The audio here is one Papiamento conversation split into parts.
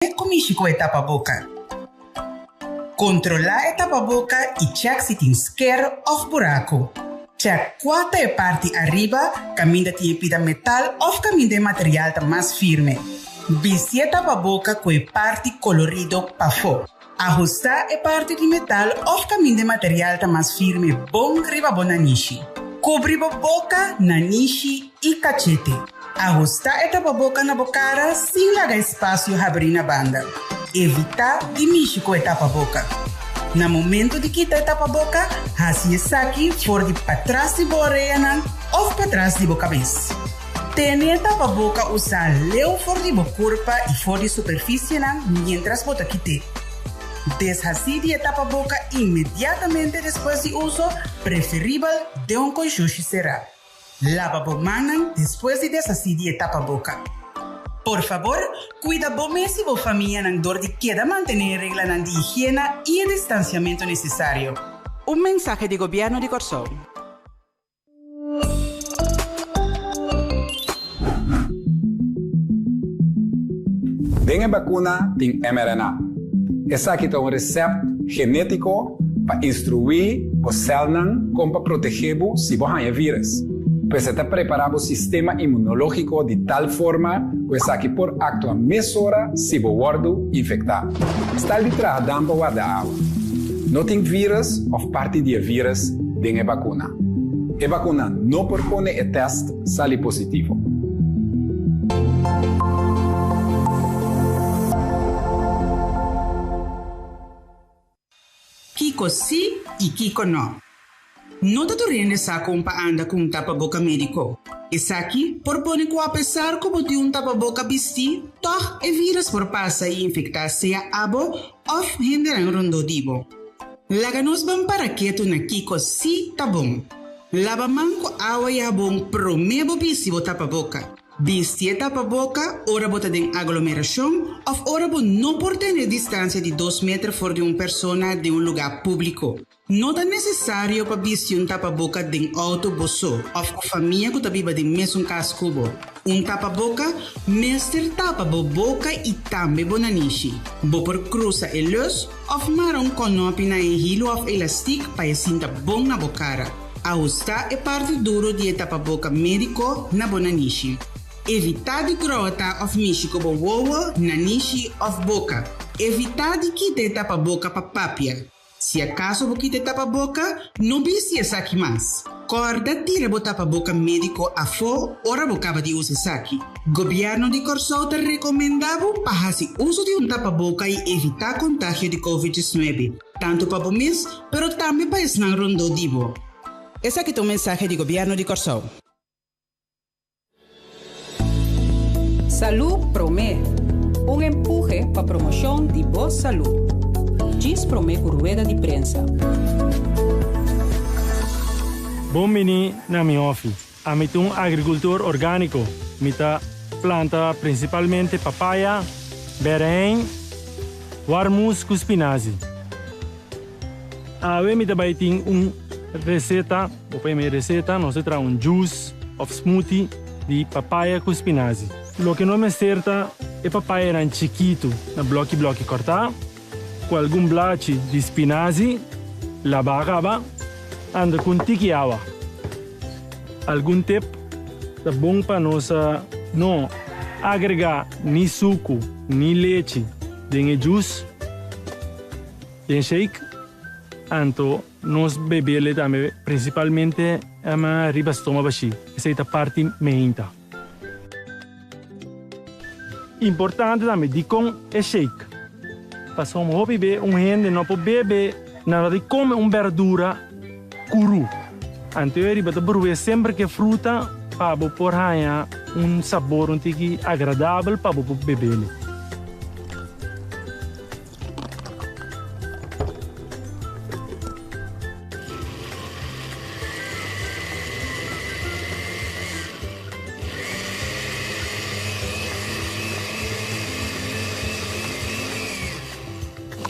E kumishi ku e tapaboka. Kontrolá e tapaboka i chèk si tin sker òf buraku. Chèk kua ta e parti ariba kaminda tin e pida metal òf kaminda e material ta mas firme. Bisti e tapaboka ku e parti kolorido pafó. Ahustá e parti di metal òf kaminda e material ta mas firme bon riba bo nanishi. Kubri bo boka, nanishi i kachete. Ahustá e tapaboka na bo kara sin laga espasio habrí na banda. Evitá di mishi ku e tapaboka. Na momento di kita e tapaboka, hasi esaki for di patras di bo oreanan òf patras di bo kabes. Tene e tapaboka usá leu for di bo kurpa i for di superfisienan miéntras bo ta kit'é. Deshasí di e tapaboka inmediatamente despues di uso, preferibel den un konshushi será. Laba bo mannan despues di deshasí di e tapaboka. Por fabor, kuida bo mes i bo famianan dor di keda mantené e reglanan di higiena i e distansiamentu nesesario. Un mensahe di Gobièrnu di Kòrsou. Den e bakuna tin mRNA. Esaki ta un resèpt genétiko pa instruí bo sèlnan kon pa protegé bo si bo haña vírùs. Pues e ta prepará bo sistema inmunológiko di tal forma ku esaki por aktua mesora si bo wòrdu infektá. Stal di traha dam pa warda awa. No tin vírùs òf parti di e vírùs den e bakuna. E bakuna no por pone e tèst sali positivo. Kiko sí i kiko nò. No ta tur hende sa kon pa anda ku un tapaboka médiko. Esaki por pone ku apesar ku bo tin un tapaboka bistí, tòg e vírùs por pasa i infektá sea abo òf hendenan rondó di bo. Laga nos ban para ketu na kiko sí ta bon. Laba man ku awa i habon promé bo bisti bo tapaboka. Bisti e tapaboka ora bo ta den aglomerashon òf ora bo no por tene distansia di dos meter for di un persona den un lugá públiko. No ta nesesario pa bisti un tapaboka den outo bo so òf ku famia ku ta biba den mesun kas ku bo. Un tapaboka mester tapa bo boka i tambe bo nanishi. Bo por krusa e lus òf mara un kònòpi na e hilu òf elastik pa e sinta bon na bo kara. Ahustá e parti duro di e tapaboka médiko na bo nanishi. Evitá di grota òf mishi ku bo wowo, nanishi òf boka. Evitá di kita e tapaboka pa papia. Si akaso bo kita e tapaboka, no bisti esaki mas. Kòrda tira bo tapaboka médiko afó ora bo kaba di usa esaki. Gobièrnu di Kòrsou ta rekomendá bo pa hasi uso di un tapaboka i evitá kontagio di Covid 19, tantu pa bo mes, pero tambe pa esnan rondó di bo. Esaki ta un mensahe di Gobièrnu di Kòrsou. Salú Promé, un empuhe pa promoshon di bo salú. Djis promé ku rueda di prensa. Bon bini na mi hòfi. Ami ta un agrikultor orgániko. Mi ta planta prinsipalmente papaya, bèrèin, warmus ku spinazi. Awe mi ta bai tin un reseta, bo por yama e reseta, nos ta traha un juice of smoothie di papaya ku spinazi. Loke nos mester ta e papayanan chikitu na bloki bloki kòrtá, ku algun blachi di spinazi labá kaba, anda ku un tiki awa. Algun tip ta bon pa nos no agregá ni suku ni lechi den e juice. Den shake, anto nos bebele tambe principalmente riba stoma bashi, esey ta parti meinta. Importante tambe dikon e shake, pasobra hopi be un hende no por bebe nada di come un berdura kuru, anto e riba ta bruhe semper ke fruta pa bo por haña un sabor un tiki agradabel pa bo por bebele.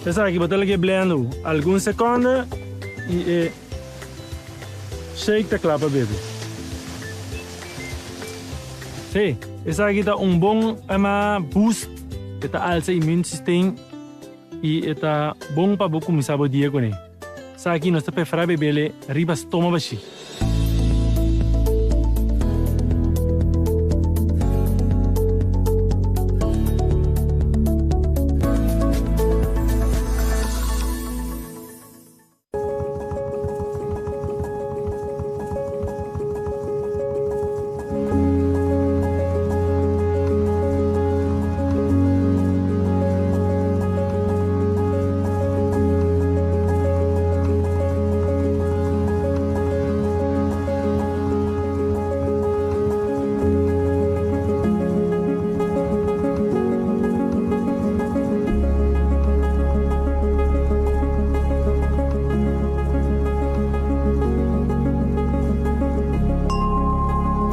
Esaki bo ta lag'é blend algun sekonde i e shake ta kla pa bebe. Sí, esaki ta un bon boost. E ta alsa immuunsysteem i e ta bon pa bo kuminsá bo dia kuné. Esaki nos ta preferá bebele riba stoma bashí.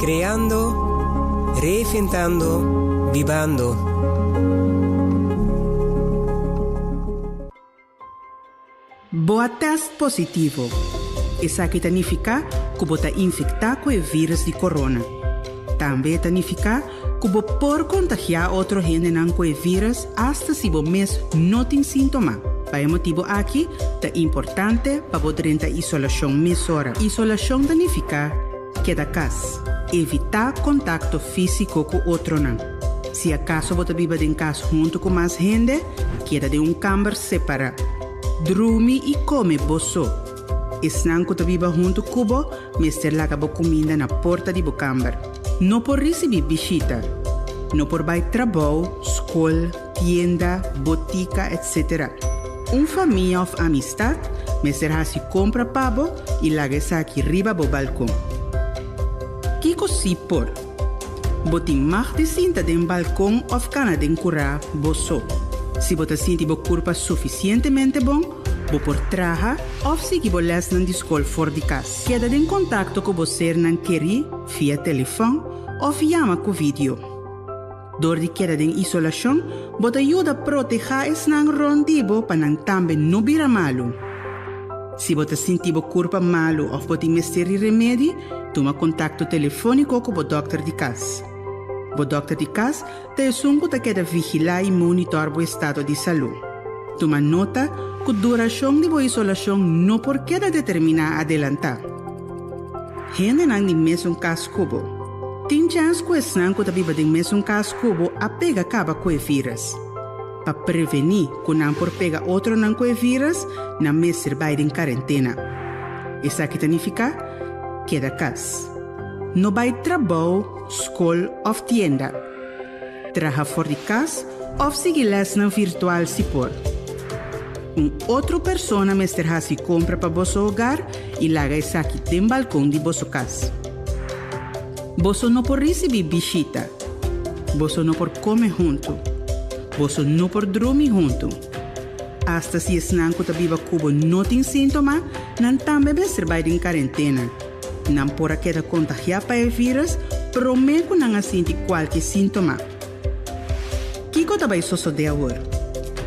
Creando, reinventando, bibando. Bo a tèst positivo. Esaki ta nifiká ku bo ta infektá ku e vírùs di corona. Tambe e ta nifiká ku bo por kontagiá otro hendenan ku e vírùs asta si bo mes no tin síntoma. Pa e motibu aki ta importante pa bo drenta isolashon mesora. Isolashon ta nifiká keda kas. Evitá kontakto físiko ku otronan. Si akaso bo ta biba den kas huntu ku mas hende, keda den un kamber separá. Drumi i kome bo so. Esnan ku ta biba huntu ku bo mester laga bo kuminda na porta di bo kamber. No por risibí bishita. No por bai trabou, skol, tienda, botika, etc. Un famia òf amistat mester hasi kompra pa bo i laga esaki riba bo balkon. Kiko sí por? Bo tin mag di sinta den balkon òf kana den kurá bo so. Si bo ta sinti bo kurpa sufisientemente bon, bo por traha òf sigui bo lèsnan di skol for di kas. Keda den kontakto ku bo sernan kerí via telefòn òf yama ku vidio. Dor di keda den isolashon, bo ta yuda protehá esnan rònt di bo pa nan tambe no bira malu. Si bo ta sinti bo kurpa malu òf bo tin mester di remedi, tuma kontakto telefóniko ku bo dòkter di kas. Bo dòkter di kas ta esun ku ta keda vigilá i monitòr bo estado di salú. Tuma nota ku durashon di bo isolashon no por keda determiná adelantá. Hendenan di mesun kas ku bo. Tin chèns ku esnan ku ta biba den mesun kas ku bo a pega kaba ku e vírùs. Pa prevení ku nan por pega otronan ku e vírùs, nan mester bai den karentena. Esaki ta nifiká keda kas. No bai trabou, skol òf tienda. Traha for di kas òf sigui lèsnan virtual si por. Un otro persona mester hasi kompra pa boso hogar i laga esaki den balkon di boso kas. Boso no por risibí bishita. Boso no por kome huntu. Boso no por drumi huntu. Asta si esnan ku ta biba ku bo no tin síntoma, nan tambe mester bai den karentena. Nan por a keda kontagiá pa e vírùs promé ku nan a sinti kualke síntoma. Kiko ta bai sosodé awor?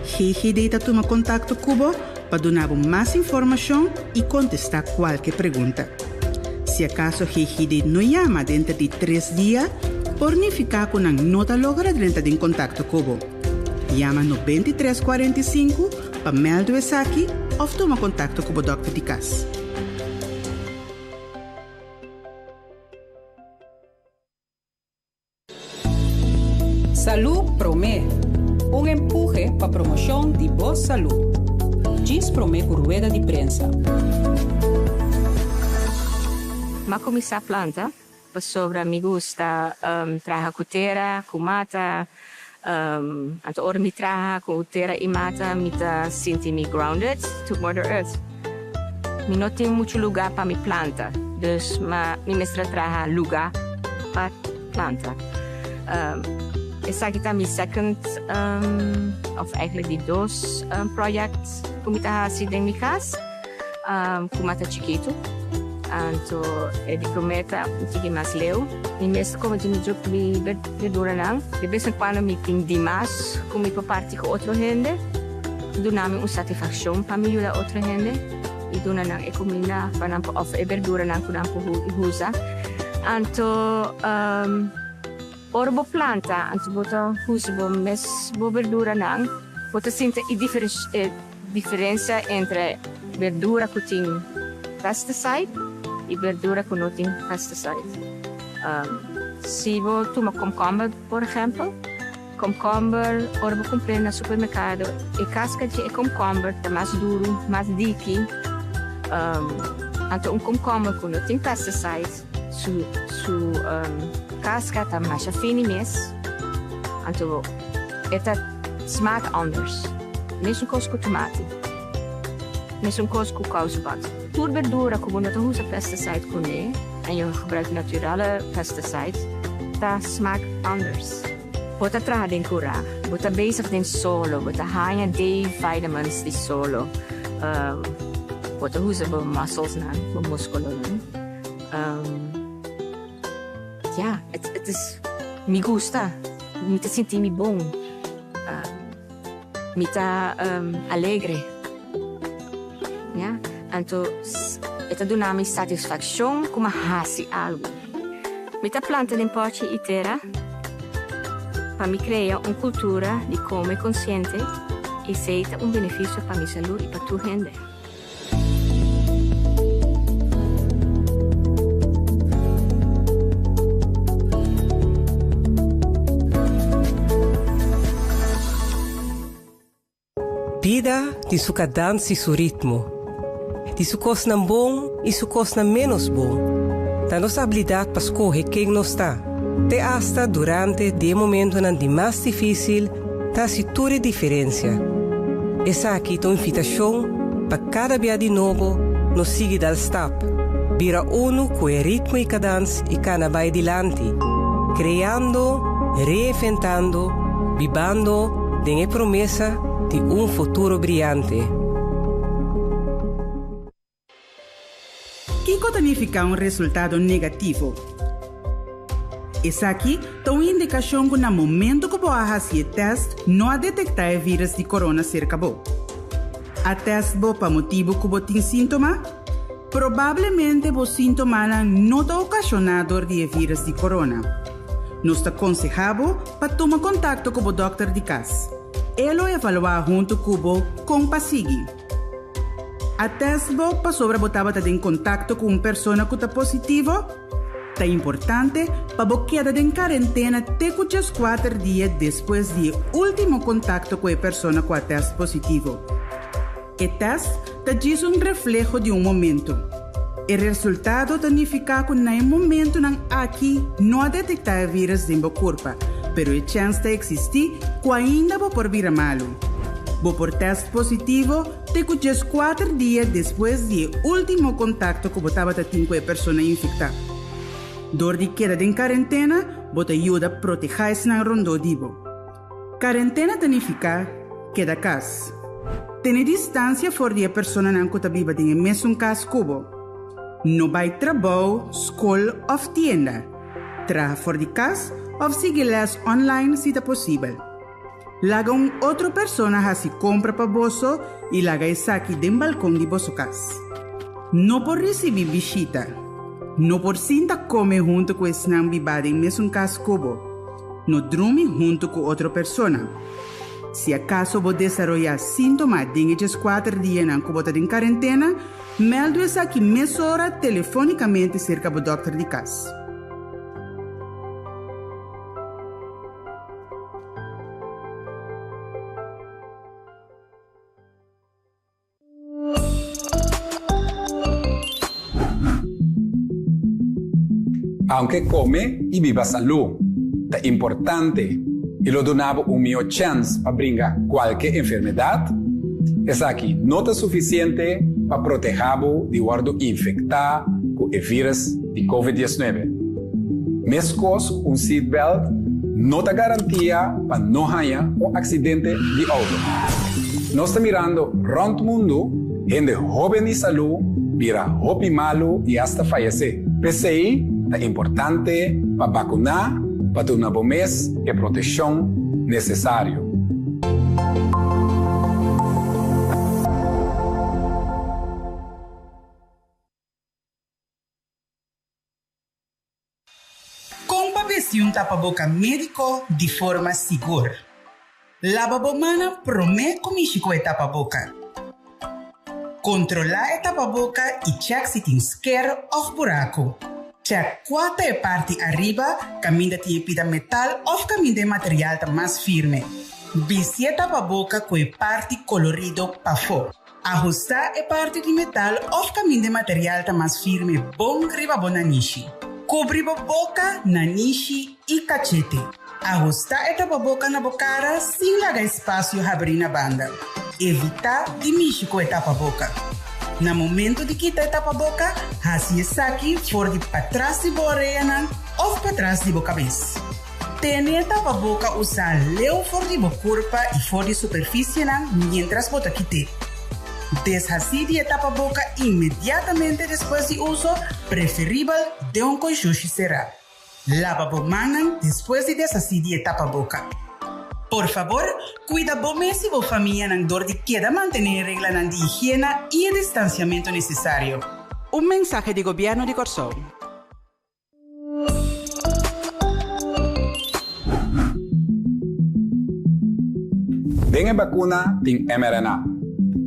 GGD ta tuma kontakto ku bo pa duna bo mas informashon i kontestá kualke pregunta. Si akaso GGD no yama denter di tres dia, por nifiká ku nan no ta logra drenta den kontakto ku bo. Yama 93 45 pa mèldu esaki òf tuma kontakto ku bo dòkter di kas. Salú Promé, un empuhe pa promoshon di bo salú. Djis promé ku rueda di prensa. M'a kuminsá planta pasobra mi gusta traha ku tera, ku mata. Anto ora mi traha ku tera i mata mi ta sinti mi grounded to mother earth. Mi no tin muchu lugá pa mi planta, dus ma mi mester a traha lugá pa planta. Esaki ta mi second of eigenlijk di dos project ku mi ta hasi den mi kas. Ku mata chikitu. Anto e di promé ta un tiki mas leu. Mi mes ta kome di mi mi berduranan. De bes en kuando mi tin dimas ku mi por parti ku otro hende. Duna mi un satisfakshon pa mi yuda otro hende i duna nan e kuminda pa nan por òf e berduranan ku nan por usa. Anto. Ora bo planta anto bo ta usa bo mes bo berduranan, bo ta sinti e e diferencia entre berdura cu tin pesticide y berdura cu no tin pesticide. Si bo tuma komkomber por ehempel, komkomber ora bo cumpr'e na supermercado e casca dje e komkomber ta mas duru, mas diki. Anto un komkomber cu no tin pesticide. Su su casca ta masha fini mes, anto e ta smaak anders. Mesun cos cu tomati, mesun cos cu kousenband. Tur berdura cu bo no ta usa pesticide cune en je gebruikt naturale pesticide ta smaak anders. Bo ta traha den cura, bo ta bezig den solo, bo ta haña D-vitamins di solo, bo ta usa bo musclesnan, bo musculonan. Ja, het is, mi gusta, mi ta sinti mi bon, mi ta alegre, ja, anto e ta duna mi satisfaccion cu mi a haci algo. Mi ta planta den pochi y tera pa mi crea un cultura di come consciente y esey ta un beneficio pa mi salud y pa tur hende. Bida tin su kadans i su ritmo. Tin su kosnan bon i su kosnan ménos bon. Ta nos abilidat pa skohe ken nos ta, te asta durante di e momentonan di mas difísil, Ta hasi tur e diferensia. Esaki ta un invitashon pa kada bia di nobo nos sigui dal stap, bira unu ku e ritmo i kadans i kana bai dilanti, kreando, reinventando, bibando den e promesa di un futuro briante. Kiko ta nifiká un resultado negativo? Esaki ta un indikashon ku na momento ku bo a hasi e tèst no a detektá e vírùs di korona serka bo. A tèst bo pa motibu ku bo tin síntoma? Probablemente bo síntomanan no ta okashoná dor di e vírùs di korona. Nos ta konsehá bo pa tuma kontakto ku bo dòkter di kas. E lo evaluá huntu ku bo kon pa sigui. A test bo pasobra bo tabata den kontakto ku un persona ku ta positivo? Ta importante pa bo keda den karentena te ku djeskuater dia despues di e último kontakto ku e persona ku a test positivo. E test ta djis un refleho di un momento. E resultado ta nifiká ku na e momentunan aki no a detektá e vírùs den bo kurpa, pero e chèns ta eksistí ku ainda bo por bira malu. Bo por test positivo te ku djeskuater dia despues di e último kontakto ku bo tabata tin ku e persona infektá. Dor di keda den karentena, bo ta yuda protehá esnan rondó di bo. Karentena ta nifiká keda kas. Tene distansia for di e personanan ku ta biba den e mesun kas ku bo. No bai trabou, skol òf tienda. Traha for di kas òf sigui lès online si ta posibel. Laga un otro persona hasi kompra pa boso i laga esaki den balkon di boso kas. No por risibí bishita. No por sinta kome huntu ku esnan bibá den mesun kas ku bo. No drumi huntu ku otro persona. Si akaso bo desaroyá síntoma den e djeskuater dianan ku bo ta den karentena, mèldu esaki mesora telefónikamente serka bo dòkter di kas. Aunke kome i biba salú ta importante i lo duna bo un mihó chèns pa bringa kualke enfermedat, esaki no ta sufisiente pa protehá bo di wòrdu infektá ku e vírùs di Covid 19. Meskos ku un seatbelt no ta garantia pa no haña un aksidente di outo. Nos ta mirando rònt mundu hende hóben di salú bira hopi malu i asta fayesé. P'esei ta importante pa bakuná pa duna bo mes e proteshon nesesario. Kon pa bisti bisti un tapaboka médiko di forma sigur. Laba bo mannan promé ku mishi ku e tapaboka. Kontrolá e tapaboka i chèk si tin sker òf buraku. Chèk kua ta e parti ariba kaminda tin e pida metal òf kaminda e material ta mas firme. Bisti e tapaboka ku e parti kolorido pafó. Ahustá e parti di metal òf kaminda e material ta mas firme bon riba bo nanishi. Kubri bo boka, nanishi i kachete. Ahustá e tapaboka na bo kara sin laga espasio habrí na banda. Evitá di mishi ku e tapaboka. Na momento di kita e tapaboka, hasi esaki for di patras di bo oreanan òf patras di bo kabes. Tene e tapaboka usá leu for di bo kurpa i for di superfisienan miéntras bo ta kit'é. Deshasí di e tapaboka inmediatamente despues di uso, preferibel den un konshushi será. Laba bo mannan despues di deshasí di e tapaboka. Por fabor, kuida bo mes i bo famianan dor di keda mantené e reglanan di higiena i e distansiamentu nesesario. Un mensahe di Gobièrnu di Kòrsou. Den e bakuna tin mRNA.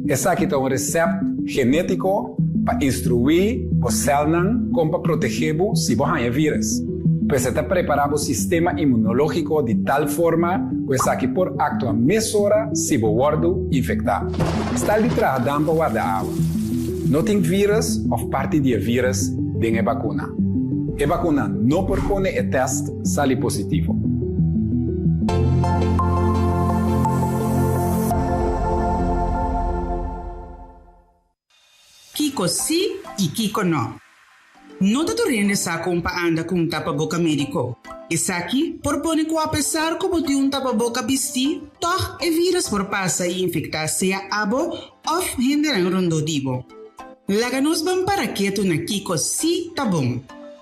Esaki ta un resèpt genétiko pa instruí bo sèlnan kon pa protegé bo si bo haña vírùs. Pues e ta prepará bo sistema inmunológiko di tal forma ku esaki por aktua mesora si bo wòrdu infektá. Stal di traha dam pa warda awa. No tin vírùs òf parti di e vírùs den e bakuna. E bakuna no por pone e tèst sali positivo. Kiko sí i kiko no? No ta tur hende sa kon pa anda ku un tapaboka médiko. Esaki por pone ku apesar ku bo tin un tapaboka bistí, tòg e vírùs por pasa i infektá sea abo òf hendenan rondó di bo. Laga nos ban para ketu na kiko sí ta bon.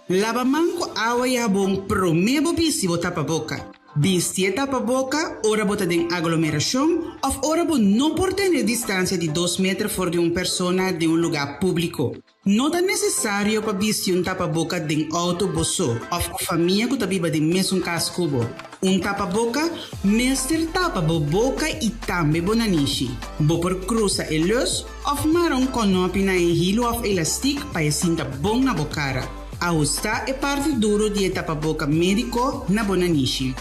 Laba man ku awa i habon promé bo bisti bo tapaboka. Bisti e tapaboka ora bo ta den aglomerashon òf ora bo no por tene distansia di dos meter for di un persona den un lugá públiko. No ta nesesario pa bisti un tapaboka den outo bo so òf ku famia ku ta biba den mesun kas ku bo. Un tapaboka mester tapa bo boka i tambe bo nanishi. Bo por krusa e lus òf mara un kònòpi na e hilu òf elastik pa e sinta bon na bo kara. Ahustá e parti duru di e tapaboka médiko na bo nanishi.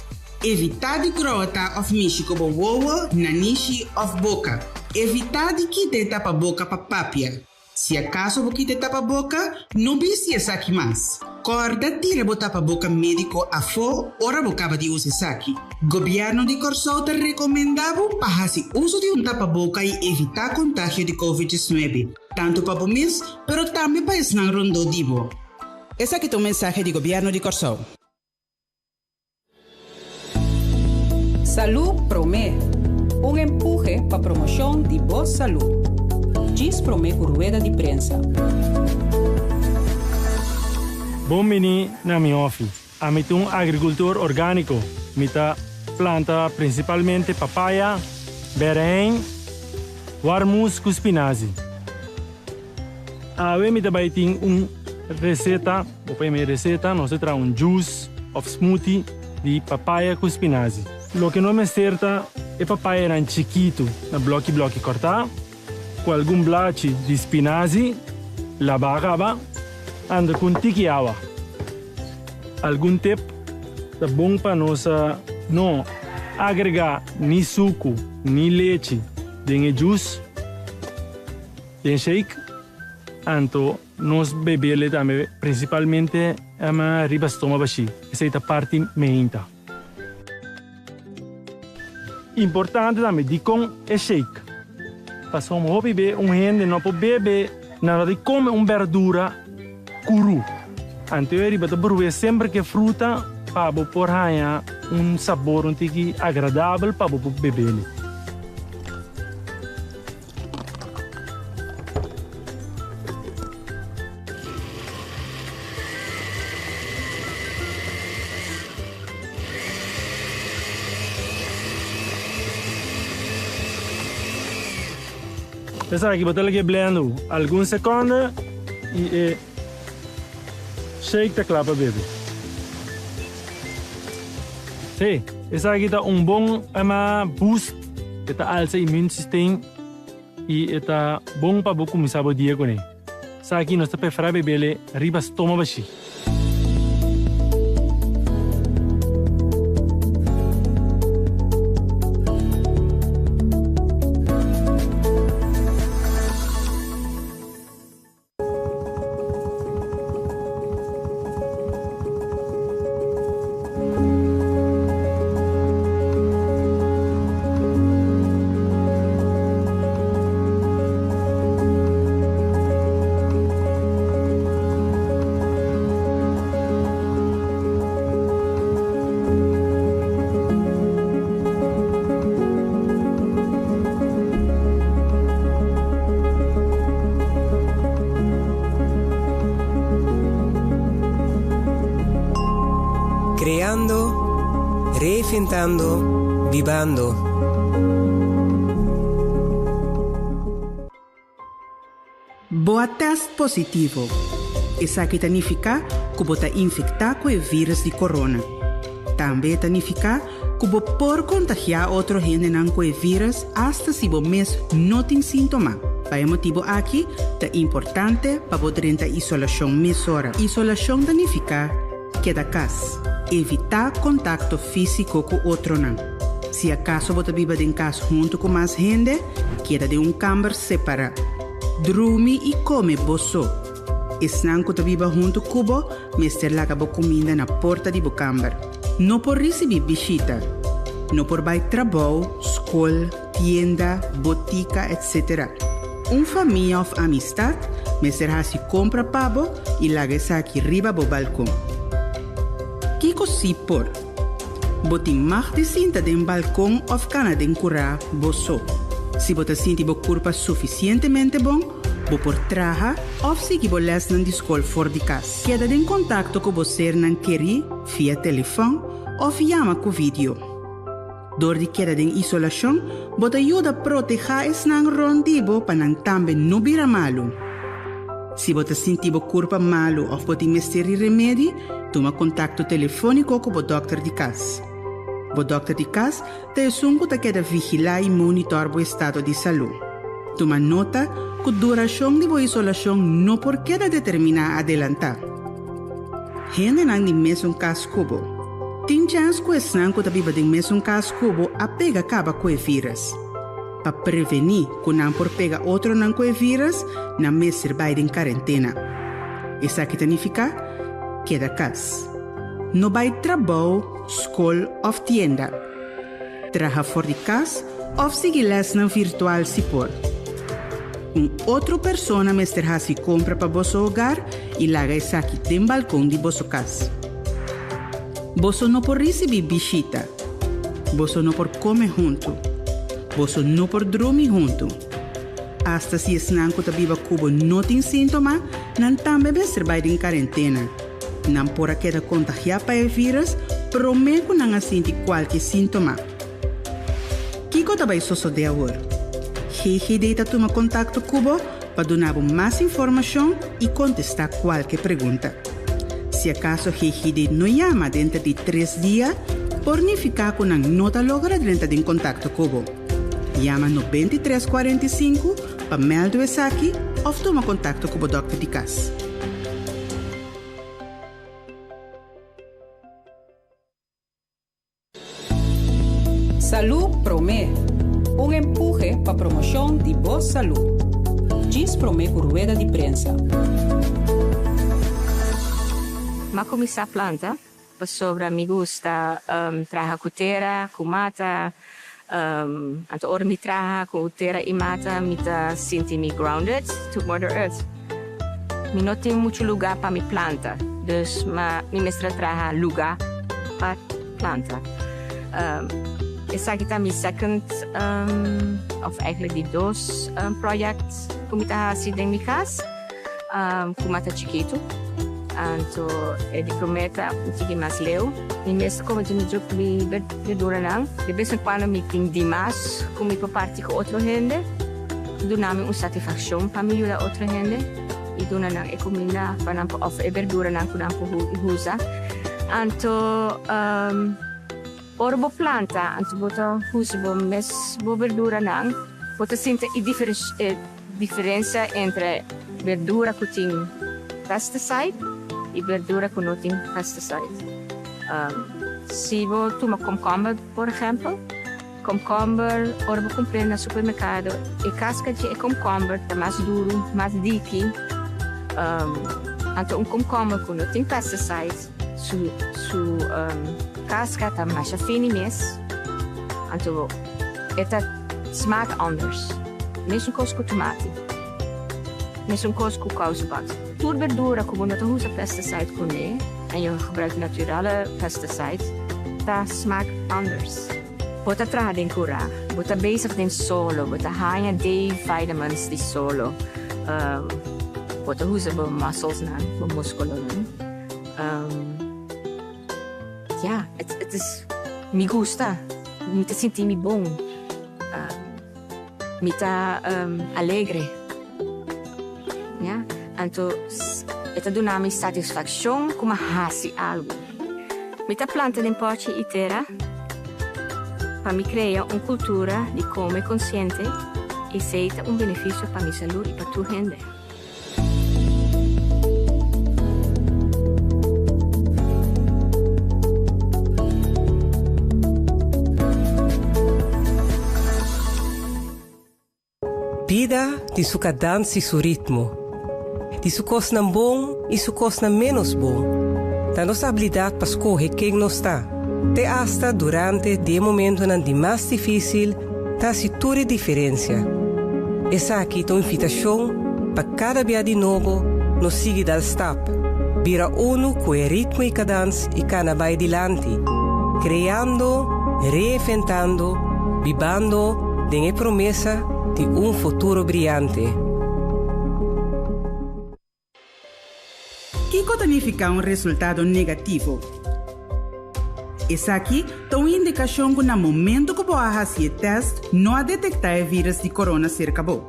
Evitá di grota òf mishi ku bo wowo, nanishi òf boka. Evitá di kita e tapaboka pa papia. Si akaso bo kita e tapaboka, no bisti esaki mas. Kòrda tira bo tapaboka médiko afó ora bo kaba di usa esaki. Gobièrnu di Kòrsou ta rekomendá bo pa hasi uso di un tapaboka i evitá kontagio di Covid 19, tantu pa bo mes, pero tambe pa esnan rondó di bo. Esaki ta un mensahe di Gobièrnu di Kòrsou. Salú Promé, un empuhe pa promoshon di bo salú. Djis promé ku rueda di prensa. Bon bini na mi hòfi. Ami ta un agrikultor orgániko. Mi ta planta prinsipalmente papaya, bèrèin, warmus ku spinazi. Awe mi ta bai tin un reseta, bo por yama e reseta, nos ta traha un juice of smoothie di papaya ku spinazi. Loke nos mester ta e papayanan chikitu na bloki bloki kòrtá, ku algun blachi di spinazi labá kaba, anda ku un tiki awa. Algun tip ta bon pa nos no agregá ni suku ni lechi den e juice. Den shake, anto nos bebele tambe principalmente riba stoma bashi, esey ta parti meinta. Importante tambe dikon e shake, pasobra hopi be un hende no por bebe nada di come un berdura kuru, anto e riba ta bruhe semper ke fruta pa bo por haña un sabor un tiki agradabel pa bo por bebele. Esaki bo ta lag'é blendo algun sekonde i e shake ta kla pa bebe. Sí, esaki ta un bon ema boost, e ta alsa immuunsysteem i e ta bon pa bo kuminsá bo dia kuné. Esaki nos ta preferá bebele riba stoma bashí. Creando, reinventando, bibando. Bo a test positivo. Esaki ta nifiká ku bo ta infektá ku e vírus di corona. Tambe e ta nifiká ku bo por kontagiá otro hendenan ku e vírus asta si bo mes no tin síntoma. Pa e motibu aki ta importante pa bo drenta isolashon mesora. Isolashon ta nifiká keda kas. Evitá kontakto físiko ku otronan. Si akaso bo ta biba den kas huntu ku mas hende, keda den un kamber separá. Drumi i kome bo so. Esnan ku ta biba huntu ku bo mester laga bo kuminda na porta di bo kamber. No por risibí bishita. No por bai trabou, skol, tienda, botika, etc. Un famia òf amistat mester hasi kompra pa bo i laga esaki riba bo balkon. Kiko sí por? Bo tin mag di sinta den balkon òf kana den kurá bo so. Si bo ta sinti bo kurpa sufisientemente bon, Bo por traha òf sigui bo lèsnan di skol for di kas. Keda den kontakto ku bo sernan kerí via telefòn òf yama ku vidio. Dor di keda den isolashon, bo ta yuda protehá esnan rònt di bo pa nan tambe no bira malu. Si bo ta sinti bo kurpa malu òf bo tin mester di remedi, tuma kontakto telefóniko ku bo dòkter di kas. Bo dòkter di kas ta esun ku ta keda vigilá i monitòr bo estado di salú. Tuma nota ku durashon di bo isolashon no por keda determiná adelantá. Hendenan di mesun kas ku bo. Tin chèns ku esnan ku ta biba den mesun kas ku bo a pega kaba ku e vírus. Pa prevení ku nan por pega otronan ku e vírus, nan mester bai den karentena. Esaki ta nifiká, keda kas. No bai trabou. Skol òf tienda. Traha for di kas òf sigui lèsnan virtual si por. Un otro persona mester hasi kompra pa boso hogar i laga esaki den balkon di boso kas. Boso no por risibí bishita. Boso no por kome huntu. Boso no por drumi huntu. Asta si esnan ku ta biba ku bo no tin síntoma, nan tambe mester bai den karentena. Nan por a keda kontagiá pa e vírus promé ku nan a sinti kualke síntoma. Kiko ta bai sosodé awor? GGD ta tuma kontakto ku bo pa duna bo mas informashon i kontestá kualke pregunta. Si akaso GGD no yama denter di tres dia, por nifiká ku nan no ta logra drenta den kontakto ku bo. Yama 93 45 pa mèldu esaki òf tuma kontakto ku bo dòkter di kas. Salú Promé, un empuhe pa promoshon di bo salú. Djis promé ku rueda di prensa. M'a kuminsá planta pasobra mi gusta traha ku tera, ku mata. Anto ora mi traha ku tera i mata mi ta sinti mi grounded to mother earth. Mi no tin muchu lugá pa mi planta, dus ma mi mester a traha lugá pa planta. Esaki ta mi second of eigenlijk di dos project ku mi ta hasi den mi kas. Ku mata chikitu. Anto e di promé ta un tiki mas leu. Mi mes ta kome mi druk mi berduranan. De bes en kuando mi tin dimas ku mi por parti ku otro hende. Duna mi un satisfakshon pa mi yuda otro hende i duna nan e kuminda pa nan por òf e berduranan ku nan por usa. Anto. Ora bo planta anto bo ta usa bo mes bo berduranan, bo ta sinti e e diferensia entre berdura ku tin pesticide i berdura ku no tin pesticide. Si bo tuma komkomber por ehèmpel, komkomber ora bo kumpr'é na supermerkado e kaska dje e komkomber ta mas duru, mas diki. Anto un komkomber ku no tin pesticide Su su casca ta masha fini mes, anto e ta smaak anders. Mesun cos cu tomati, mesun cos cu kousenband. Tur berdura cu bo no ta usa pesticide cune en je gebruikt naturale pesticide ta smaak anders. Bo ta traha den cura, bo ta bezig den solo, bo ta haña D-vitamins di solo, bo ta usa bo musclesnan, bo musculonan. Ja, het is, mi gusta, mi ta sinti mi bon, mi ta alegre, ja, anto e ta duna mi satisfaccion cu mi a haci algo. Mi ta planta den pochi y tera pa mi crea un cultura di come consciente y esey ta un beneficio pa mi salud y pa tur hende. Bida tin su kadans i su ritmo, tin su kosnan bon i su kosnan ménos bon. Ta nos abilidat pa skohe ken nos ta, te asta durante di e momentonan di mas difísil, ta hasi tur e diferensia. Esaki ta un invitashon pa kada bia di nobo nos sigui dal stap, bira unu ku e ritmo i kadans i kana bai dilanti, kreando, reinventando, bibando den e promesa di un futuro briante. Kiko ta nifiká un resultado negativo? Esaki ta un indikashon ku na momentu ku bo a hasi e tèst no a detektá e vírus di korona serka bo.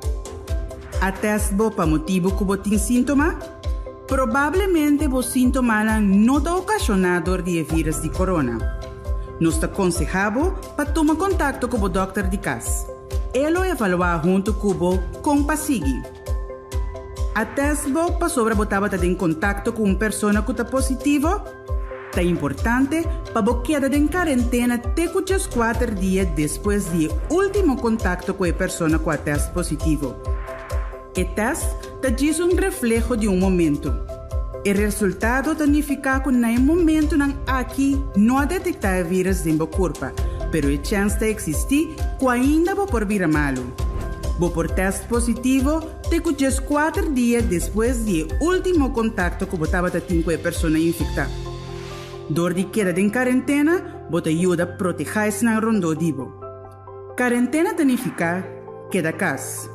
A tèst bo pa motibu ku bo tin síntoma? Probablemente bo síntomanan no ta okashoná dor di e vírus di korona. Nos ta konsehá bo pa tuma kontakto ku bo dòkter di kas. E lo evaluá huntu ku bo kon pa sigui. A test bo pasobra bo tabata den kontakto ku un persona ku ta positivo? Ta importante pa bo keda den karentena te ku djeskuater dia despues di e último kontakto ku e persona ku a test positivo. E test ta djis un refleho di un momento. E resultado ta nifiká ku na e momentunan aki no a detektá e vírus den bo kurpa, pero e chèns ta eksistí ku ainda bo por bira malu. Bo por tèst positivo te ku djeskuater dia despues di e último kontakto ku bo tabata tin ku e persona infektá. Dor di keda den karentena, bo ta yuda protehá esnan rondó di bo. Karentena ta nifiká keda kas.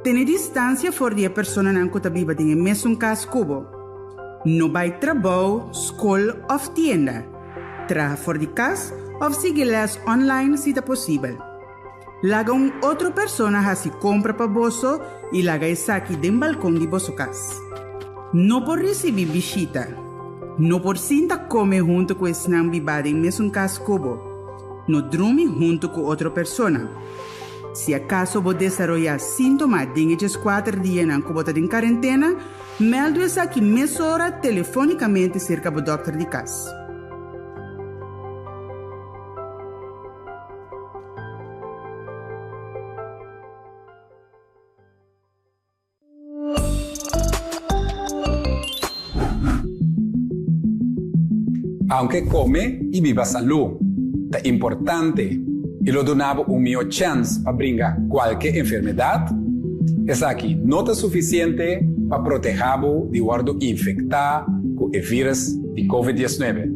Tene distansia for di e personanan ku ta biba den e mesun kas ku bo. No bai trabou, skol òf tienda. Traha for di kas òf sigui lès online si ta posibel. Laga un otro persona hasi kompra pa boso i laga esaki den balkon di boso kas. No por risibí bishita. No por sinta kome huntu ku esnan bibá den mesun kas ku bo. No drumi huntu ku otro persona. Si akaso bo desaroyá síntoma den e djeskuater dianan ku bo ta den karentena, mèldu esaki mesora telefónikamente serka bo dòkter di kas. Aunke kome i biba salú ta importante i lo duna bo un mihó chèns pa bringa kualke enfermedat, esaki no ta sufisiente pa protehá bo di wòrdu infektá ku e vírus di Covid 19.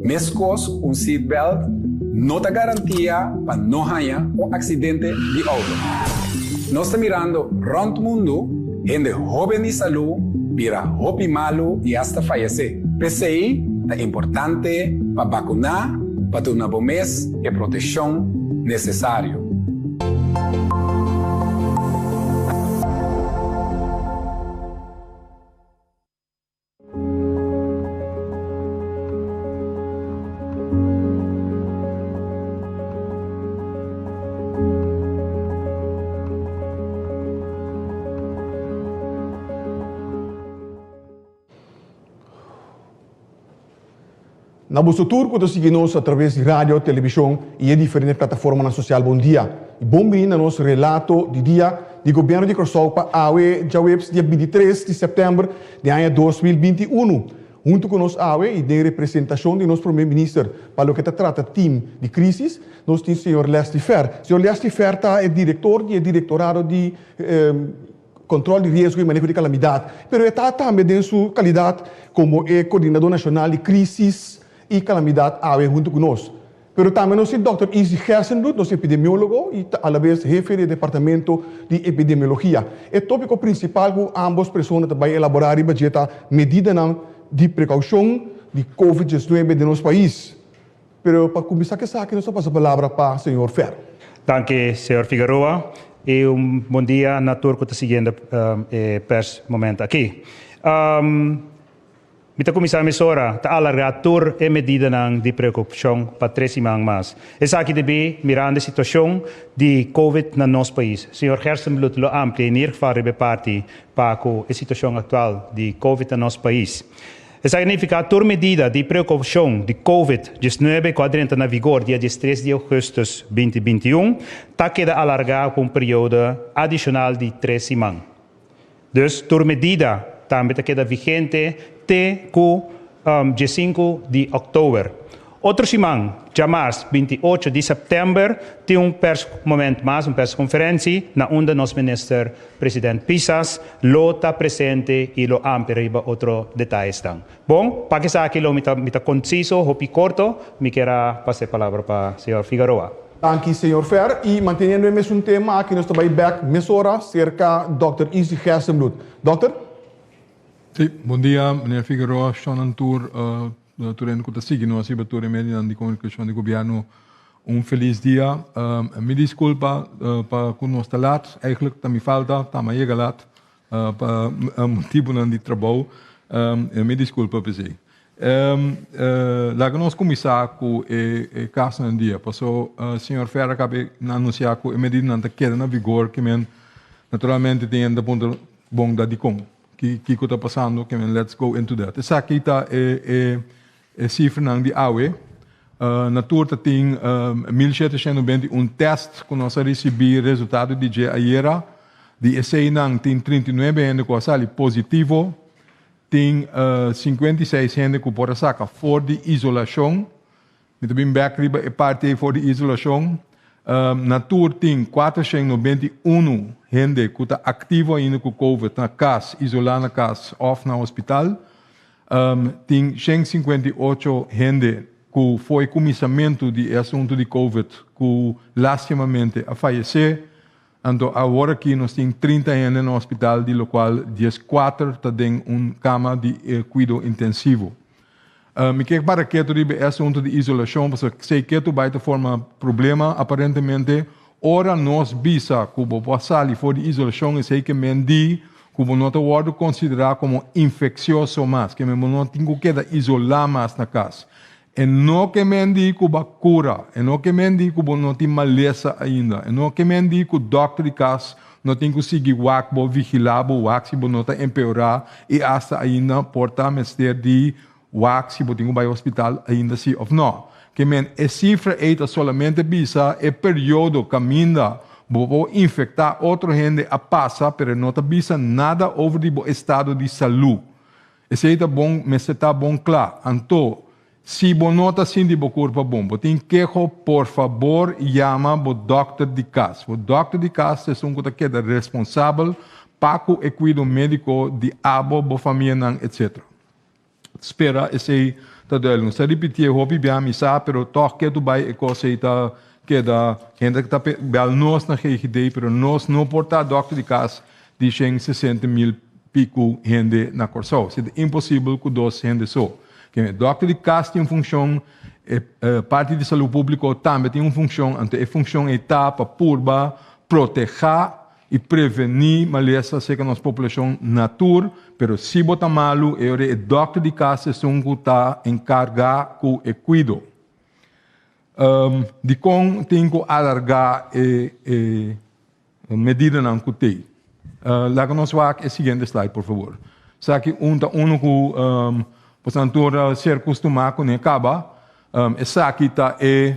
Meskos ku un seatbelt no ta garantia pa no haña un aksidente di outo. Nos ta mirando rònt mundu hende hóben di salú bira hopi malu i asta fayesé. P'esei ta importante pa bakuná pa duna bo mes e proteshon nesesario. Na boso tur ku ta sigui nos a traves di radio, televishon i e diferente plataformanan sosial bon dia i bon bini na nos relato di dia di Gobièrnu di Kòrsou pa awe djaweps dia 23 di sèptèmber di aña 2021. Huntu ku nos awe i den representashon di nos Prome Minister pa loke ta trata tim di krísis nos tin señor Leslie Fer. Señor Leslie Fer ta e direktor di e Direktorado di Control di Riesgo y Maneho di Calamidad, pero e ta tambe den su calidad como e Coordinador Nacional di Crisis y Calamidad awe hunto cu nos. Pero tambe nos tin Dòkter Izzy Gerstenbluth, nos epidemiologo y ta alabes hefe di e Departamento di Epidemiologia. E topico principal cu ambos persona ta bay elabora riba dje ta medidanan di precaucion di Covid 19 den nos pais. Pero pa cuminsa cu esaki nos ta pasa palabra pa señor Fer. Danki señor Figueroa y un bon dia na tur cu ta siguiendo e pers momento aki. Mi ta cuminsa mesora ta alarga tur e medidanan di preocupacion pa tres siman mas. Esaki debí mirando e situacion di covid na nos pais. Señor Gerstenbluth lo amplia in ieder geval riba e parti pa cu e situacion actual di covid na nos pais. Esaki nifiká tur medida di preokoushon di Covid 19 ku a drenta na vigor dia 13 di ougùstùs 2021 ta keda alargá ku un periodo adishonal di tres siman. Dus tur medida tambe ta keda vigente te ku 15 di òktober. Otro siman, djamars 28 di sèptèmber, tin un pèrsmoment mas, un pèrskonferensi, na unda nos minister president Pisas lo ta presente i lo amplia riba otro detayesnan. Bon, pa esaki lo mi ta mi ta konsiso, hopi korto, mi kier a pasa e palabra pa señor Figaroa. Danki señor Fer y manteniendo e mesun tema aki nos ta bay bek mesora cerca Dòkter Izzy Gerstenbluth. Dòkter? Sí, bon dia meneer Figueroa, shonnan tur, tur hende ku ta sigui nos riba tur e medionan di komunikashon di gobièrnu un felis dia. Mi diskulpa pa ku nos ta lat, eigentlik ta mi falta, ta mi a yega lat pa motibunan di trabou, mi diskulpa p'esei. Laga nos kuminsá ku e kasonan dia, paso señor Ferrer a kaba di anunsiá ku e medidanan ta keda na vigor, ke men naturalmente tin hende ta puntra bon da dikon. Kiko ta pasando? Ke men let's go into that. Esaki ta e e sifranan di awe. Na tur ta tin 1721 test ku nos a risibí resultado di dje ayera. Di eseinan tin 39 hende ku a sali positivo. Tin 56 hende ku por a saka for di isolashon. Mi ta bin bek riba e parti ei for di isolashon. Na tur tin 491 hende ku ta aktivo ainda ku covid na kas, isolá na kas òf na hospital. Tin 158 hende ku for e kuminsamentu di e asuntu di covid ku lastimamente a fayesé. Anto awor aki nos tin 30 hende na hospital di lokual 14 ta den un kama di kuido intensivo. Mi ke para ketu riba e asuntu di isolashon pasobra esei ketu bai ta forma problema aparentemente. Ora nos bisa ku bo por sali for di isolashon esei ke men di ku bo no ta wòrdu konsiderá komo infeksioso mas, ke men bo no tin ku keda isolá mas na kas. E no ke men di ku bo a kura, e no ke men di ku bo no tin malesa ainda, e no ke men di ku dòkter di kas no tin ku sigui wak bo, vigilá bo, wak si bo no ta empeorá i asta ainda por ta mester di wak si bo tin ku bai hospital ainda si òf nò. Ke men e sifra ei ta solamente bisa e periodo kaminda bo por infektá otro hende a pasa pero e no ta bisa nada over di bo estado di salú. Esei ta bon, mester ta bon kla. Anto, si bo no ta sinti bo kurpa bon, bo tin keho, por fabor yama bo dòkter di kas. Bo dòkter di kas ta esun ku ta keda responsabel pa ku e kuido médiko di abo, bo famianan, etc. Spera esei ta duidelijk. Nos ta ripitié hopi bia, mi sa, pero tòg ketu bai e kos ei ta keda. Hende ta bèl nos na GGD, pero nos no por ta dòkter di kas di 160.000 piku hende na Kòrsou. Si ta imposibel ku dos hende so. Ke dòkter di kas tin un funshon, e parti di salú públiko tambe tin un funshon, anto e funshon ei ta pa purba protehá i prevení malesa serka nos populashon na tur, pero si bo ta malu e ora e dòkter di kas esun ku ta enkargá ku e kuido. Dikon tin ku alargá e medidanan ku tei? Laga nos wak e siguiente slide por fabor. Esaki un ta unu ku. Boso tur a ser kustumá kuné kaba, esaki ta e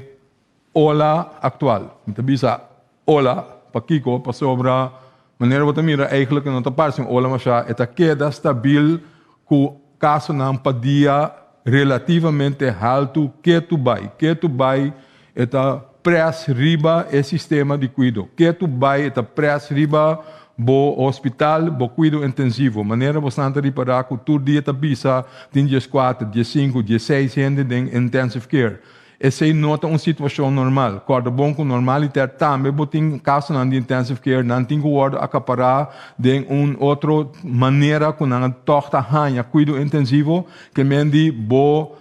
ola aktual. Mi ta bisa ola, pakiko? Pasobra manera bo ta mira eigenlijk no ta parse un ola masha, e ta keda stabil ku kasonan pa dia relativamente haltu ketu bai. Ketu bai e ta près riba e sistema di kuido. Ketu bai e ta près riba bo hospital, bo kuido intensivo. Manera bosnan ta ripará ku tur dia ta bisa tin 14, 15, 16 hende den intensive care. Esei no ta un situashon normal. Kòrda bon ku normaliter tambe bo tin kasonan di intensive care, nan tin ku wòrdu akapará den un otro manera ku nan tòg ta haña kuido intensivo, ke men di bo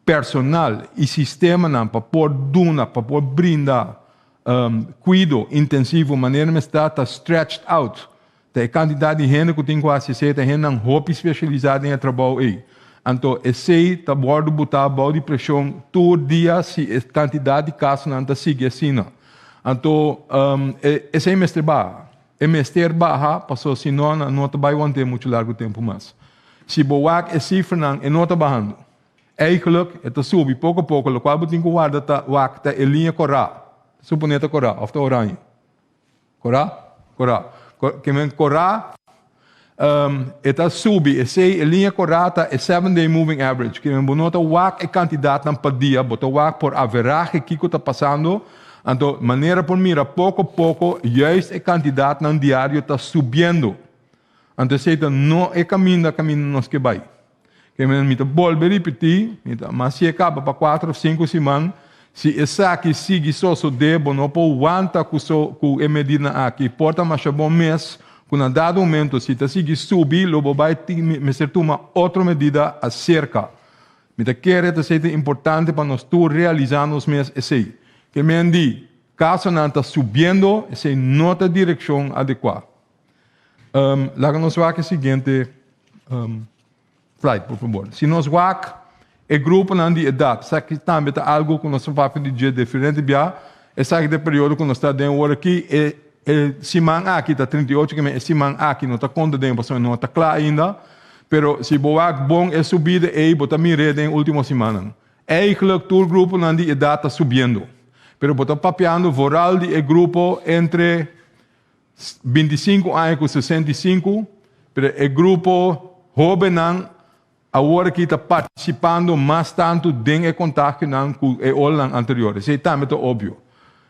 personal i sistemanan pa por duna, pa por brinda kuido intensivo manera mester ta stretched out. Ta e kantidat di hende ku tin ku hasi esei ta hendenan hopi spesialisá den e trabou ei. Anto esei ta wòrdu butá bou di preshon tur dia si e kantidat di kasonan ta sigui asina. Anto esei mester baha. E mester baha pasobra si no nan no ta bai want'é muchu largu tempu mas. Si bo wak e sifranan e no ta bahando. Eigenlijk e ta subi poko poko lokual bo tin ku warda ta wak ta e liña korá. Suponé ta korá òf ta oraño. Korá? Korá. Ke men korá e ta subi. Esei e liña korá ta e seven day moving average. Ke men bo no ta wak e kantidatnan pa dia, bo ta wak por averahe kiko ta pasando. Anto manera por mira poko poko juist e kantidatnan diario ta subiendo. Anto esei ta no e kaminda kaminda nos ke bai. Ke men mi ta bolbe ripití, mi ta mas si e kaba pa kuater òf sinku siman, si esaki sigui sosodé bo no por wanta ku so ku e medidanan aki. Por ta masha bon mes ku na dado momento si ta sigui subi lo bo bai tin mester tuma otro medida aserka. Mi ta kere ta esei ta importante pa nos tur realisá nos mes esei. Ke men di kasonan ta subiendo esei no ta direkshon adekuá. Laga nos wak e siguiente slide, por fabor. Si nos wak e gruponan di edat, esaki tambe ta algu ku nos ta papia di dje diferente bia, esaki ta e periodo ku nos ta den ora aki, e e siman aki ta 38, ke men e siman aki no ta konta den pasobra no ta kla ainda, pero si bo wak bon e subida ei bo ta mir'é den e ultimo simannan. Eigenlijk tur gruponan di edat ta subiendo, pero bo ta papiando vooral di e grupo entre 25 aña ku 65, pero e grupo hóbennan awor aki ta partisipando mas tantu den e kontagionan ku e olanan anterior. Esei tambe ta obvio.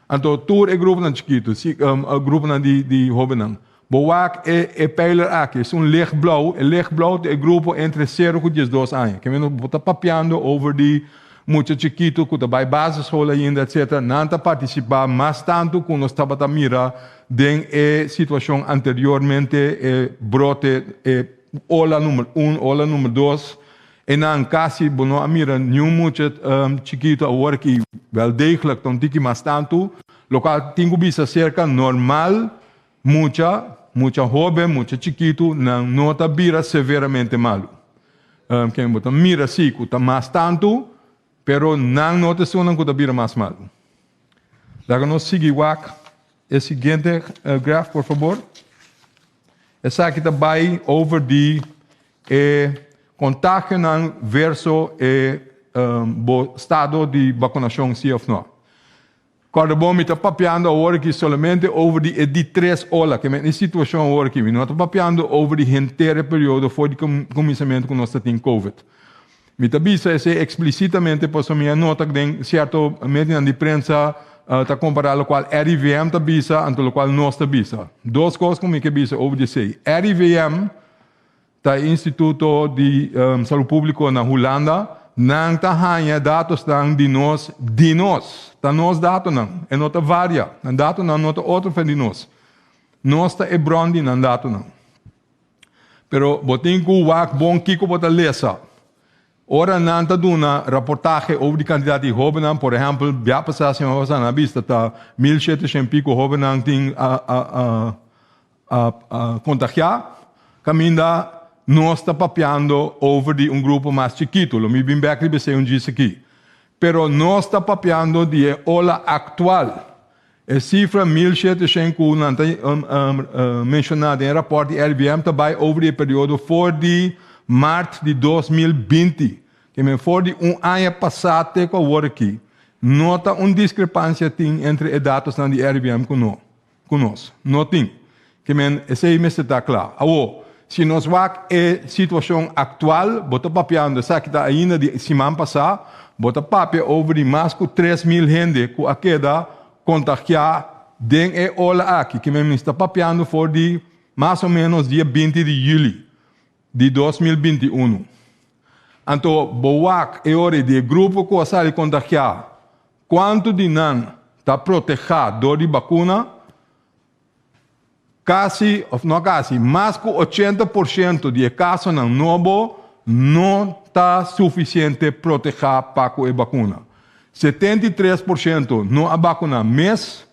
Anto tur e gruponan chikitu, si gruponan di di hóbennan, bo wak e e peiler aki, esun lichtblauw, e lichtblauw ta e grupo entre sero ku 12 aña. Ke men bo ta papiando over di Mucha chikitu ku ta bai basisschool ainda etcetera nan ta partisipá mas tantu ku nos tabata mira den e situashon anteriormente e brote e ola number un ola number dos e nan kasi bo no a mira niun mucha chikitu awor ki wel degelijk ta un tiki mas tantu lokual tin ku bisa serka normal mucha mucha hoben mucha chikitu nan no ta bira severamente malu. Ken bo ta mira si ku ta mas tantu, pero nan no ta esunnan ku ta bira mas malu. Laga nos sigui wak e siguiente graf, por fabor. Esaki ta bai over di e kontagionan verso e bo stado di bakunashon si òf no. Kòrda bon, mi ta papiando awor aki solamente over di e di tres ola, ke men e situashon awor aki. Mi no ta papiando over di henter e periodo for di kuminsamentu ku nos ta tin covid. Mi ta bisa esei eksplisitamente pasobra mi a nota ku den sierto medionan di prensa ta kompará lokual RIVM ta bisa anto lokual nos ta bisa. Dos kos ku mi ke bisa over di esei. RIVM Ta e Instituto di Salud Públiko na Hulanda, nan ta haña datosnan di nos di nos. Ta nos datonan, e no ta varia. Nan datonan no ta otro fen di nos. Nos ta e bron di nan datonan. Pero bo tin ku wak bon kiko bo ta lesa. Ora nan ta duna raportahe over di kantidat di hóbennan, por ehèmpel, bia pasá siman pasá nan a bista ta 1700 piko hóbennan tin a a a a kontagiá, kaminda nos ta papiando over di un grupo mas chikitu. Lo mi bin bèk riba esei un djis aki. Pero nos ta papiando di e ola aktual. E sifra 1700 ku nan ta menshoná den e rapòrt di RIVM ta bai over di e periodo for di mart di 2020, ke men for di un aña pasá te ku awor aki, no ta un diskrepansia tin entre e datosnan di RIVM ku no, ku nos. No tin. Ke men esei mester ta kla. Awor, si nos wak e situashon aktual, bo ta papiando, esaki ta ainda di siman pasá, bo ta papia over di mas ku 3000 hende ku a keda kontagiá den e ola aki. Ke men mi sta papiando for di mas o ménos dia 20 di yüli di 2021. Anto bo wak e ora di e grupo ku a sali kontagiá, kuantu di nan ta protehá dor di bakuna? Kasi, òf no kasi, mas ku 80% di e kasonan nobo no ta sufisiente protehá pa ku e bakuna. 73% no a bakuná mes,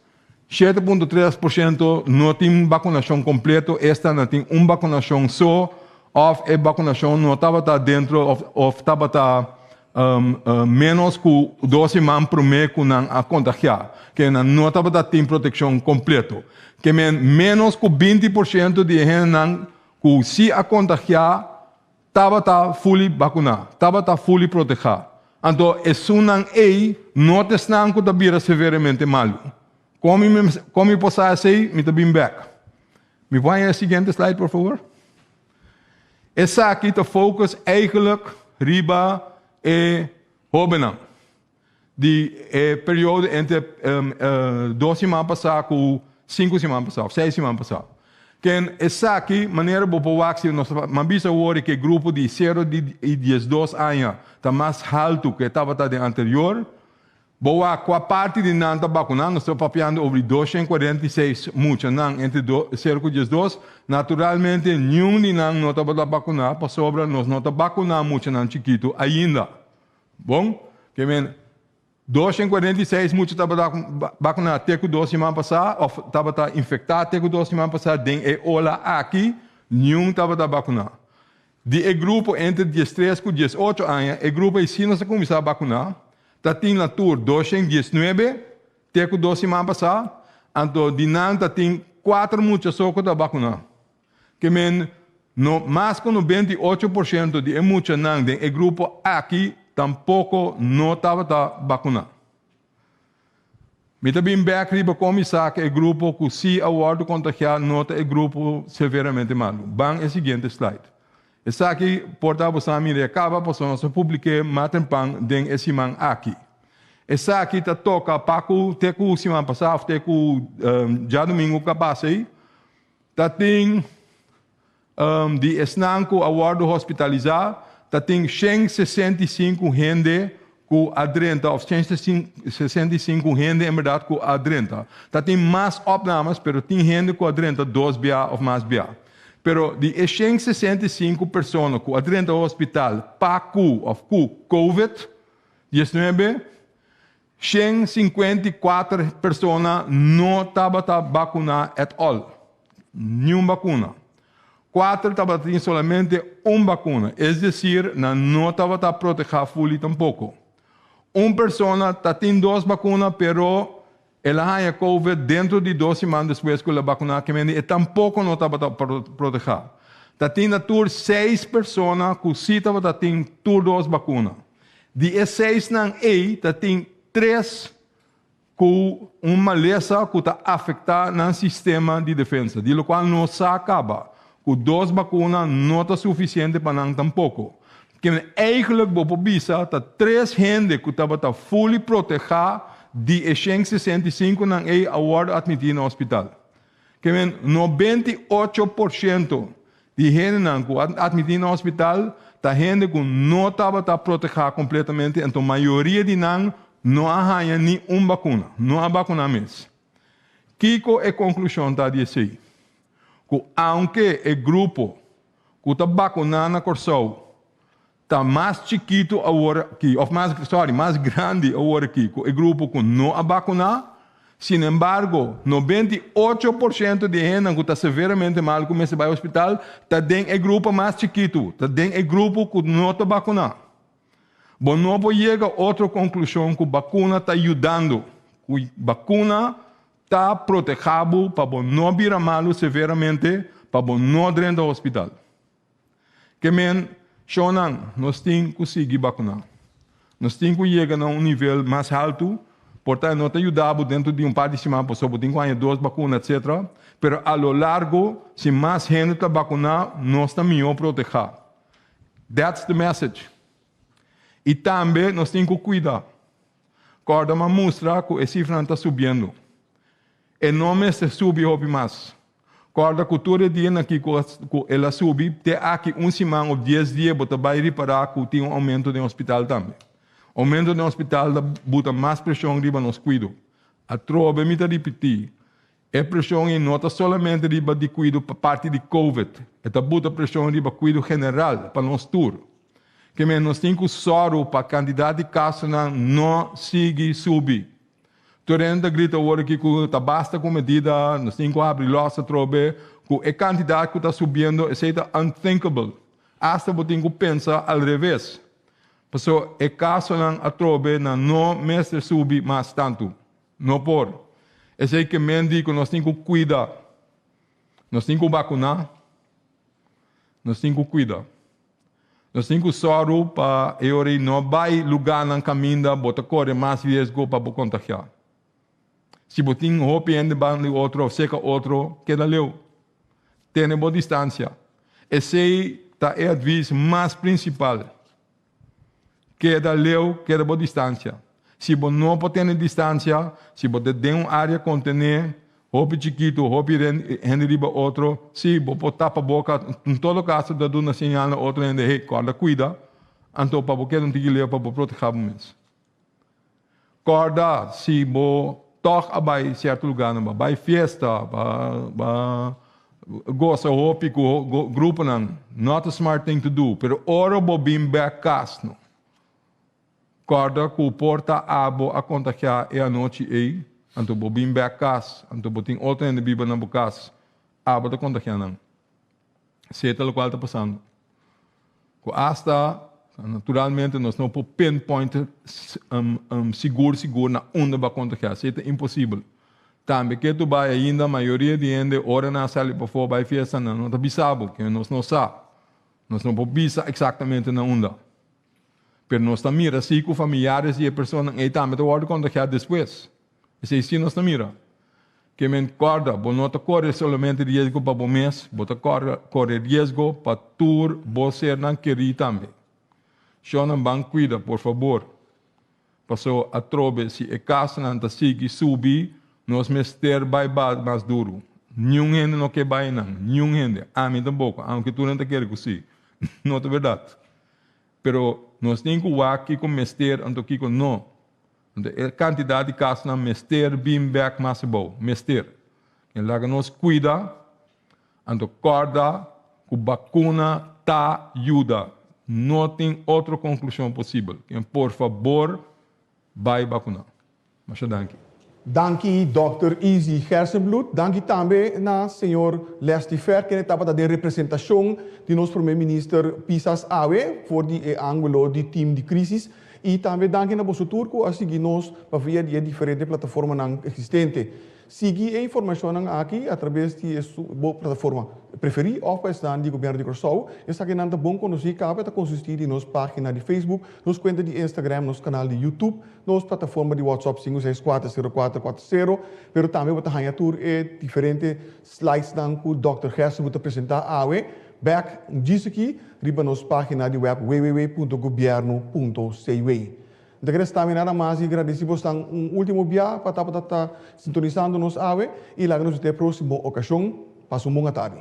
7.3% no tin bakunashon kompleto, esta nan tin un bakunashon so òf e bakunashon no tabata dentro òf tabata ménos ku 2 siman promé ku nan a kontagiá, ke nan no tabata tin protekshon kompleto. Ke men ménos ku 20% di e hendenan ku sí a kontagiá tabata fully bakuná, tabata fully protehá. Anto esunnan ei no ta esnan ku ta bira severamente malu. Kon mi kon mi por sa esei? Mi ta bin bèk. Mi por haña e siguiente slide, por favor? Esaki ta focus eigenlijk riba e hóbennan di e periodo entre 2 siman pasá ku 5 siman pasá òf 6 siman pasá. Ken esaki manera bo por wak si nos ta m'a bisa awor ku e grupo di 0 i 12 aña ta mas haltu ku e tabata den anterior. Bo wak kua parti di nan ta bakuná, nos ta papiando over di 246 muchanan entre 0 ku 12, naturalmente niun di nan no tabata bakuná pasobra nos no ta bakuná muchanan chikitu ainda. Bon, ke men 246 mucha tabata bakuná te ku 2 siman pasá òf tabata infektá te ku 2 siman pasá den e ola aki, niun tabata bakuná. Di e grupo entre 13 ku 18 aña, e grupo ei sí nos a kuminsá bakuná, ta tin na tur 219 te ku 2 siman pasá, anto di nan ta tin 4 mucha so ku ta bakuná. Ke men no mas ku 98% di e muchanan den e grupo aki tampoko no tabata bakuná. Mi ta bin bèk riba kon mi sa ku e grupo ku sí a wòrdu kontagiá no ta e grupo severamente malu. Ban e siguiente slide. Esaki por ta bo sa mira e kaba pasobra nos a publik'é mas trempan den e siman aki. Esaki ta toka pa ku te ku siman pasá òf te ku djadumingu ku a pasa ei ta tin di esnan ku a wòrdu hospitalisá ta tin 165 hende ku a drenta òf 165 hende en bèrdat ku a drenta. Ta tin mas opnames pero tin hende ku a drenta dos bia òf mas bia. Pero di e 165 persona ku a drenta hospital pa ku òf ku covid 19, 154 persona no tabata bakuná at all, niun bakuna. Kuater tabatin solamente un bakuna, es desir nan no tabata protehá fully tampoko. Un persona ta tin dos bakuna pero el a haña covid dentro di 2 siman despues ku el a bakuná kemente e tampoko no tabata protehá. Ta tin na tur 6 persona ku sí tabata tin tur dos bakuna. Di e seisnan ei ta tin tres ku un malesa ku ta afektá nan sistema di defensa, di lokual nos sa kaba ku dos bakuna no ta sufisiente pa nan tampoko. Kimen eigentlik bo por bisa ta tres hende ku tabata fully protehá di e 165 nan ei a wòrdu atmití na hospital. Kimen 98% di hendenan ku a atmití na hospital ta hende ku no tabata protehá kompletamente, anto mayoria di nan no a haña ni un bakuna, no a bakuná mes. Kiko e konklushon ta di esei? Ku aunke e grupo ku ta bakuná na Kòrsou ta mas chikitu awor aki, òf mas, sòri, mas grandi awor aki ku e grupo ku no a bakuná. Sinembargo, 98% di e hendenan ku ta severamente malu ku mester bai hospital ta den e grupo mas chikitu, ta den e grupo ku no ta bakuná. Bo no por yega otro konklushon ku bakuna ta yudando, ku bakuna ta protehá bo pa bo no bira malu severamente, pa bo no drenta hospital. Ke men. Shonnan, nos tin ku sigui bakuná. Nos tin ku yega na un nivel mas haltu, por ta e no ta yuda bo dentro di un par di siman pasobra bo tin ku haña dos bakuna etcetera, pero a lo largo si mas hende ta bakuná nos ta mihó protehá. That's the message. I tambe nos tin ku kuida. Kòrda m'a mustra ku e sifranan ta subiendo. E no mester subi hopi mas. Kòrda ku tur e dianan aki ku el a subi, te aki un siman òf dies dia bo ta bai ripará ku tin un oumento den hospital tambe. Oumento den hospital ta buta mas preshon riba nos kuido. Atrobe mi ta ripití, e preshon ei no ta solamente riba di kuido pa parti di covid, e ta buta preshon riba kuido general pa nos tur. Ke men nos tin ku sòru pa kantidat di kasonan no sigui subi. Tur hende ta grita awor aki ku ta basta ku medida, nos tin ku habri lòs atrobe, ku e kantidat ku ta subiendo esei ta unthinkable. Asta bo tin ku pensa al reves. Pasobra e kasonan atrobe nan no mester subi mas tantu. No por. Esei ke men di ku nos tin ku kuida. Nos tin ku bakuná. Nos tin ku kuida. Nos tin ku sòru pa e ora ei no bai lugánan kaminda bo ta kore mas riesgo pa bo kontagiá. Si bo tin hopi hende banda di otro òf serka otro, keda leu. Tene bo distansia. Esei ta e advis mas prinsipal. Keda leu, keda bo distansia. Si bo no por tene distansia, si bo ta den un área kontené, hopi chikitu, hopi hende riba otro, sí, bo por tapa boka, en todo kaso ta duna señal na otro hende, hey, kòrda kuida, anto pa bo keda un tiki leu pa bo protehá bo mes. Kòrda si bo tòg a bai sierto lugánan, bo a bai fiesta, bo a bo a gosa hopi ku gruponan, not a smart thing to do, pero ora bo bin bèk kas no. Kòrda ku por ta abo a kontagiá e anochi ei, anto bo bin bèk kas, anto bo tin otro hende biba na bo kas, abo ta kontagiá nan. Esei ta lokual ta pasando. Ku asta, naturalmente nos no por pinpoint sigur sigur na unda bo a kontagiá, esei ta imposibel. Tambe ke tu bai ainda mayoria di hende ora nan a sali pafó bai fiesta nan no ta bisa bo, ke nos no sa. Nos no por bisa eksaktamente na unda. Pero nos ta mira si ku familiares di e personanan ei tambe ta wòrdu kontagiá despues. Esei si nos ta mira. Ke men kòrda, bo no ta kore solamente riesgo pa bo mes, bo ta kòrda kore riesgo pa tur bo sernan kerí tambe. Shònan ban kuida, por fabor. Paso atrobe si e kasonan ta sigui subi, nos mester bai bat mas duru. Niun hende no ke bai nan, niun hende, ami tampoko, aunke tur nan ta kere ku si. No ta bèrdat. Pero nos tin ku wak kiko mester anto kiko no. Anto e kantidat di kasnan mester bin bèk mas abou. Mester. E laga nos kuida, anto kòrda ku bakuna ta yuda. No tin otro konklushon posibel. Por fabor bai bakuna. Masha danki. Danki Dòkter Izzy Gerstenbluth. Danki tambe na señor Leslie Fer kende tabata den representashon di nos Prome Minister Pisas awe for di e angulo di team di crisis. I tambe danki na boso tur ku a sigui nos pa via di e diferente plataformanan existente. Sigui e informashonnan aki atrabes di e bo plataforma preferí òf pa esnan di Gobièrnu di Kòrsou. Esakinan ta bon konosí kaba e ta konsistí di nos página di Facebook, nos kuenta di Instagram, nos kanal di YouTube, nos plataforma di WhatsApp sinku seis kuater sero kuater kuater sero, pero tambe bo ta haña tur e diferente slidesnan ku Dòkter Gerson bo ta presentá awe bèk djis aki riba nos página di wèb www.gobierno.cw. N ta kere sta mi nada mas di gradisí bosnan un último bia pa tabata ta sintonisando nos awe i laga nos wit e próksimo okashon. Pasa un bon atardi.